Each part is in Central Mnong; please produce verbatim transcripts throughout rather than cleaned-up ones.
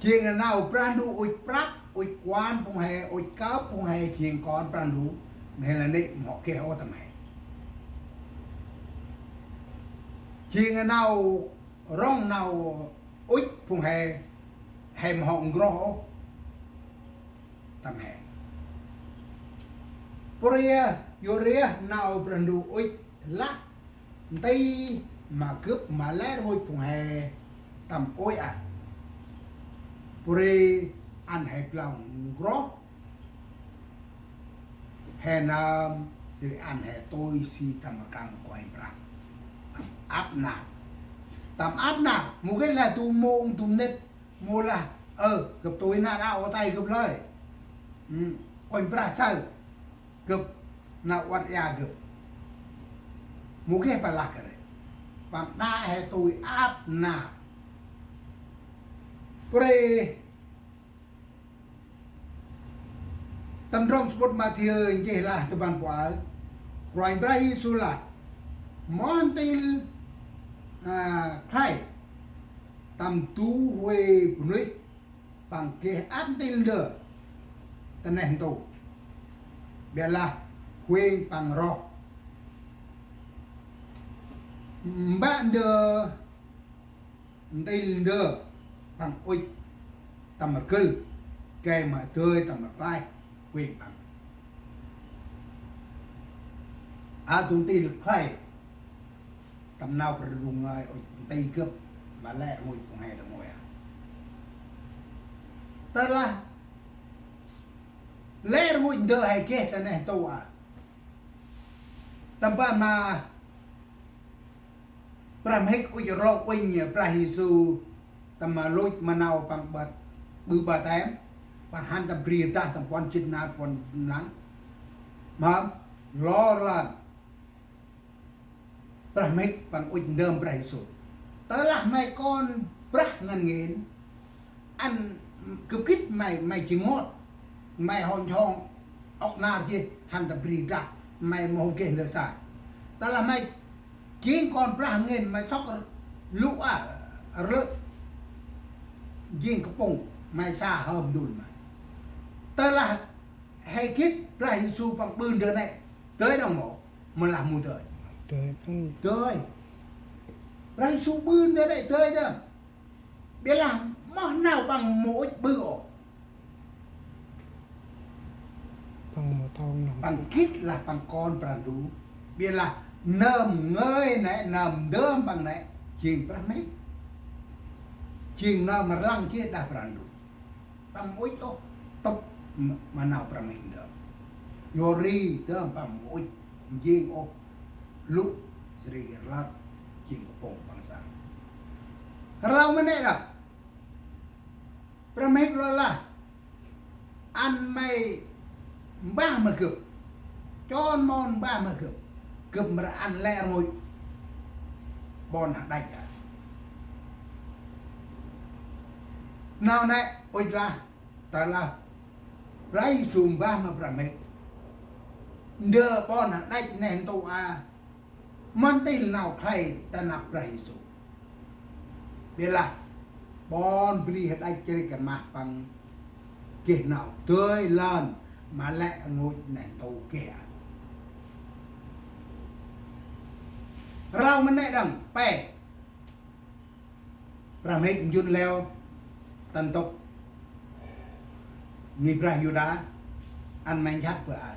Jêng nau Brah Ndu ŭch prăp, ŭch kuan phung he, ŭch kơp phung he jêng kon Brah Ndu, nê lah nê mâu geh ôh tâm he. Jêng nau rŏng nau ŭch phung he, he mâu n'groh ôh tâm he. Pô ri, yor ri nau Brah Ndu ŭch lah nti ma gâp ma lĕ rngôch phung he tâm ôi a. Pô ri ăn he blau n'groh, he nơm, jêh ri ăn he tui si tâm rkăng Kôranh Brah. Tâm ăp nar. Tâm ăp nar, mâu geh lah du mông du mnĭt, mâu lah, ơ, gâp tui nar a ô tay gâp lơi. Ư, Kôranh Brah saơ gâp, nau uăt ia gâp. Mâu geh pă lah kơt ri. Păng đă he tui ăp nar. Pô ri, tâm ndrôm samƀŭt Mathiơ nchih lah tâm ban pô aơ. Kôranh Brah Yêsu lah: Moh ntil, a, khlay tâm du huê bunuyh, păng geh ăp ntil ndơ ta neh ntu. Biălah huêng păng roh. Mbă ndơ ntil ndơ păng ŭch tâm rgâl, gay ma dơi tâm rklaih huêng păng. A, du ntil khlay tâm nau Brah Ndu ngơi ŭch nti gâp ma lĕ rngôch phung he ta ôi a. Tơlah lĕ rngôch ndơ he geh ta neh ntu a. Tâm ban ma Brah Mhĭk ŭch rlong uănh Brah Yêsu, tâm ma lôch ma nau păng ƀât, ƀư ƀaptem, păng hăn tâm bri dah tâm puăn jât nar puăn mlan. Mâm, lor lăn. Brah Mhĭk păng ŭch ndơm Brah Yêsu. Tơlah may kon Brah ngăn ngên, ăn gâp gĭt may, may jêng mot, may hŏ njhong ŏk nar jêh, hăn ta bri dah, may mâu hôm geh ndơ sa. Tơlah may jêng kon Brah ngên, may sŏk lŭ a, rlơ̆ jêng kpŭng, may sa hơm ndŭl may. Tơlah he gĭt Brah Yêsu păng ƀư ndơ nê, dơi đŏng mâu, mâu lah mâu dơi. Dơi đŏng. Dơi. Brah Yêsu ƀư ndơ nê dơi đŏng. Biălah moh nau păng mâu ŭch ƀư ôh. Păng mâu tông nau. Păng gĭt lah păng kon Brah Ndu. Biălah nơm ngơi nê, nơm ndơm păng nê, jêng Brah Mhĭk. Jêng nơm rlăng jêh đah Brah Ndu. Păng mâu ŭch ôh, tŭp m-, ma nau Brah Mhĭk ndơm. Yor ri dơm păng mâu ŭch njêng ôh, lŭ, jêh ri rlăt, jêng kpŭng păng sa. Rlau ma nê đŏng. Brah Mhĭk lor lah. Ăn may mbah ma gâp. Chon mon mbah ma gâp. Gâp mra ăn lĕ rngôch ƀon hađăch a. Nau nê ŭch lah, tơlah Brah Yêsu mbah ma Brah Mhĭk, ndơ ƀon hađăch neh ntu a, mâu ntil nau khlay ta năp Brah Yêsu. Biălah ƀon bri hađăch jêh ri kăn mah păng geh nau dơi lơn ma lĕ rngôch neh ntu geh a. Rlau ma nê đŏng, pe. Brah Mhĭk njŭn leo ta ntŭk ngih Brah Yuđa, ăn may nchăt bơh a.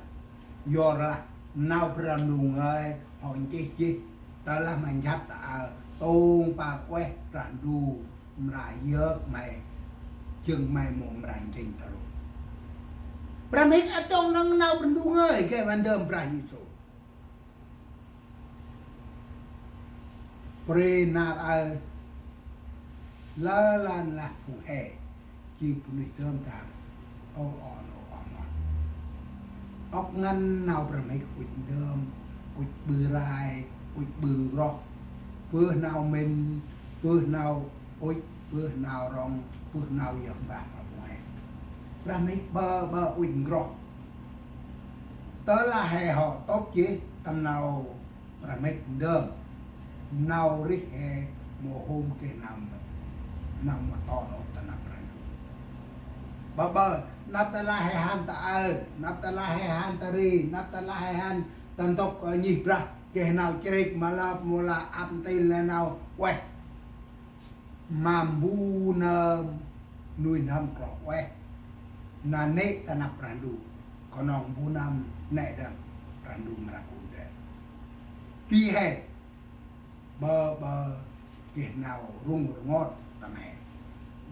Yor lah nau Brah Ndu ngơi hŏ nchih jêh, tơlah may nchăt ta aơ, tông păr ueh Brah Ndu mra yơk may, jâng may mâu mra njêng ta lŭ. Brah Mhĭk ăt dŏng nâng nau Brah Ndu ngơi, gay ma ndơm Brah Yêsu. Pô ri nar aơ lơ lăn lah phung he, jêng bunuyh dơm dam, ơ, ơ, ơ, ơ, mon. Ŏk ngăn nau Brah Mhĭk ŭch ndơm, ŭch ƀư rai, ŭch ƀư n'groh, bơh nau mĭn, bơh nau ŭch, bơh nau rŏng, bơh nau yơk mbah ma phung he. Brah Mhĭk ƀơ, ƀơ ŭch n'groh. Tơlah he hŏ tŭp jêh tâm nau Brah Mhĭk ndơm, nau rêh he mâu hôm geh nau, nau mâu ton ôh ta năp Brah Ndu. Bơ bơ, nđâp tơlah he hăn ta aơ, nđâp tơlah he hăn ta ri, nđâp tơlah he hăn ta ntŭk, ơ, nhih brah, geh nau chrêk ma lăp mâu lah ăp ntil lĕ nau ueh. Ma mbu nơm nuih n'hâm kloh ueh. Nanê̆ ta năp Brah Ndu. Knŏng mbu nơm nĕ dơm Brah Ndu mra gŭ ndrel. Bi he. Bơ bơ geh nau rŭng rngot tâm he.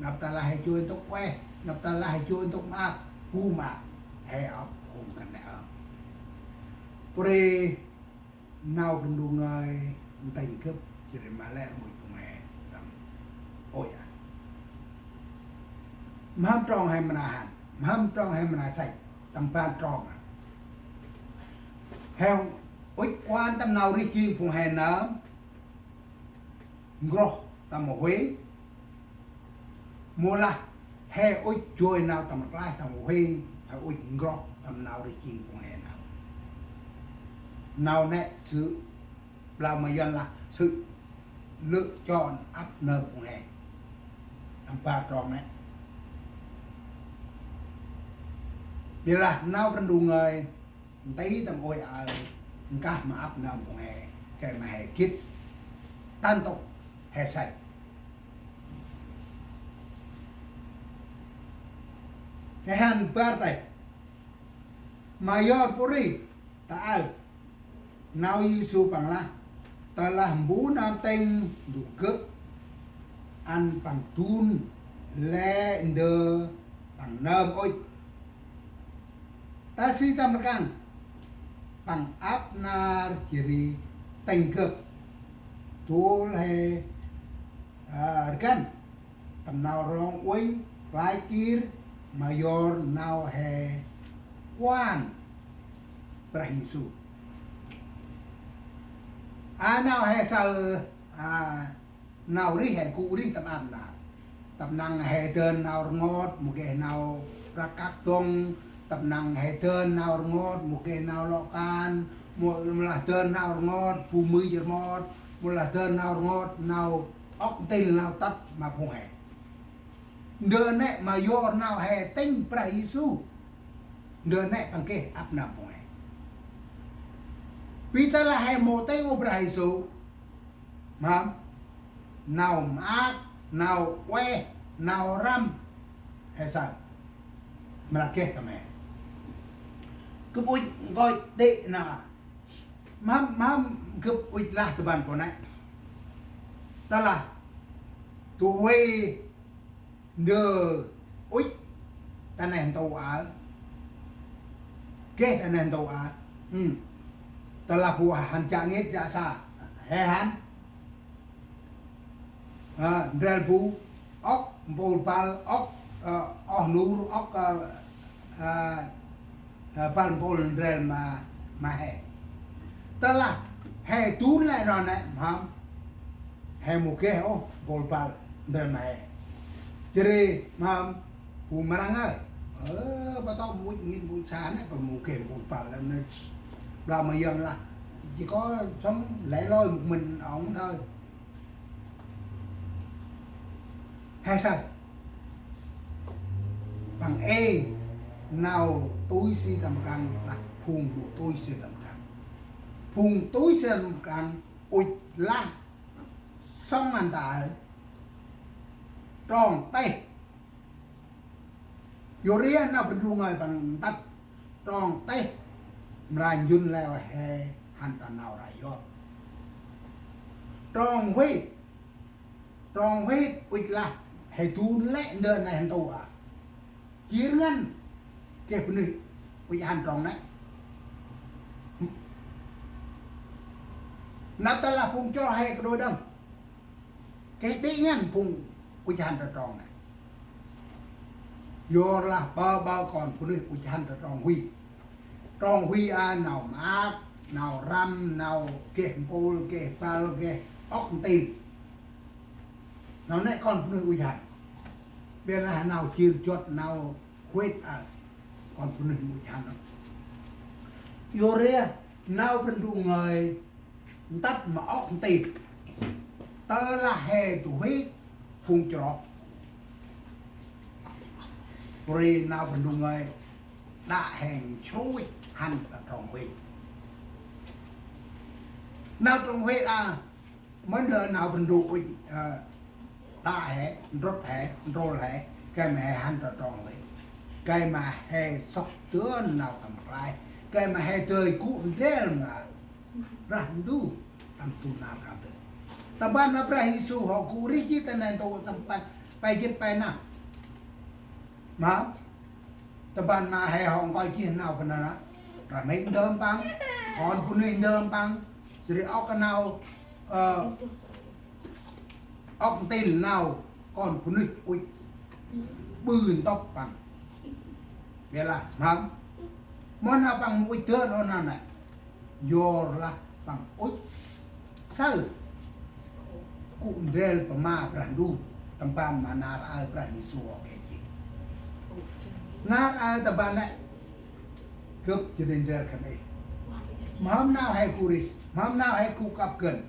Nđâp tơlah he joi ntŭk ueh, nđâp tơlah he joi ntŭk maak, bu maak, he ăp hôm kăn nĕ ơm. Pô ri nau Brah Ndu ngơi ntĭnh gâp, jêh ri ma lĕ rngôch phung he tâm ôi a. Mhâm trong he mra hăn, mhâm trong he mra săch, tâm ban trong a. He ŭch kuan tâm nau rêh jêng phung he nơm, n'groh tâm huêng, mâu lah he ŭch joi nau tâm rklaih tâm huêng, he ŭch n'groh tâm nau rêh jêng phung he nơm. Nau nĕ sự, blau ma Yuăn lah sự lựa chọn ăp nơm phung he. Tâm ban trong nĕ. Bi lah nau Brah Ndu ngơi nti tâm ôi aơ, nkah ma ăp nơm phung he, gay ma he gĭt ta ntŭk, he săch. He hăn bar tay. Ma yor pô ri ta aơ. Nau Yêsu Păng lah: Tơlah mbu nơm tĭng du gâp, ăn păng dun lĕ ndơ păng nơm ŭch. Ta si tâm rkăng, păng ăp nar jêh ri tĭng gâp. Dôl he, ơ, rgăn tâm nau rlong uănh, klach kir, ma yor nau he kuan Brah Yêsu. A nau he saơ, a nau rêh he gŭ rêh tâm ăp nar. Tâm năng he dơn nau rngot, mâu geh nau prăk kăk dŏng. Tâm năng he dơn nau rngot, mâu geh nau lŏ kan, mâu, mâu lah dơn nau rngot bu mưch rmot, mâu lah dơn nau rngot, nau ŏk ntil nau tât ma phung he. Ndơ nĕ ma yor nau he tĭng Brah Yêsu. Ndơ nĕ păng geh ăp nơm phung he. Bi tơlah he mâu tĭng ôh Brah Yêsu, mhâm, nau maak, nau ueh, nau răm, he saơ. Mra geh tâm he. Gâp ŭch nkoch đê̆ nau a. Mhâm, mhâm gâp ŭch lah tâm ban pô nĕ. Tơlah du huê ndơ ŭch ta neh ntu a. Geh ta neh ntu a. Ưm. Tơlah bu hăn jă ngêt jă sa. He hăn. Ơ, ndrel bu ŏk mpôl băl ŏk, ơ, oh nur ŏk, ơ, ơ, ơ, băl mpôl ndrel ma, ma he. Tơlah he dun lĕ nau nĕ mhâm, he mâu geh ôh mpôl băl ndrel ma he. Jêh ri mhâm bu mrăng ơi. Ơ, pa tŏ mŭch ngên mŭch sa nĕ, pa mâu geh mpôl băl lĕ nĕ. Blau ma Yuăn lah. Jêh kŏ sŏng lĕ lơi mŭk mĭn ŏng thôi. He saơ. Păng êng nau tui si tâm rkăng lah phung mâu tui si tâm rkăng. Phung tui si tâm rkăng ŭch lah sŏng ăn ta trong têh. Yor ri nau Brah Ndu ngơi păng ntât trong têh mra njŭn leo he hăn ta nau rayot. Trong huêt, trong huêt ŭch lah he dun lĕ ndơ neh ntu a. Jêr ngăn geh bunuyh ŭch hăn trong nĕ. Nđâp tơlah phung chroh he kađôi đŏng. Geh đê̆ ngăn phung ŭch hăn ta trong nĕ. Yor lah bơ bơ kon bunuyh ŭch hăn ta trong huê. Trong huê a nau maak, nau răm, nau geh mpôl, geh băl, geh ŏk ntil. Nau nĕ kon bunuyh ŭch hăn. Bia lah nau jêr jŏt, nau huêt a kon bunuyh mâu ŭch hăn. Yor ri nau Brah Ndu ngơi ntât ma ŏk ntil. Tơlah he du huê phung chroh. Pôri nau Brah Ndu ngơi đă he nsrôih hăn ta trong huêng. Nau trong huêng a, mân lơ nau Brah Ndu ŭch, ơ, đă he, ndrŭt he, ndrôl he, gay ma he hăn ta trong huêng. Gay ma he sŏk dơn nau tâm rklaih. Gay ma he dơi gŭ ndrel ma Brah Ndu tâm du nar kơt. Tâm ban ma Brah Yêsu hŏ gŭ rêh jêh ta nây ntô tâm pe, pe jê̆t pe năm. Ma, tâm ban ma he hŏ nkoi jêh nau bơh nar. Brah mhĭk ndơm păng, kon bunuyh ndơm păng, jêh ri ŏk nau, ơ, ŏk ntil nau kon bunuyh ŭch ƀư ntŭk păng. Bia lah, mhâm. Mâu nau păng mâu ŭch dơn ôh nau nây. Yorlah păng ŭch saơ gŭ ndrel ma Brah Ndu, tâm ban ma nar aơ Brah Yêsu hŏ geh jêh. Nar aơ tâm ban nây gâp jêh ri ndrel khân ê. Mhâm nau he gŭ rêh, mhâm nau he gŭ kăp gân.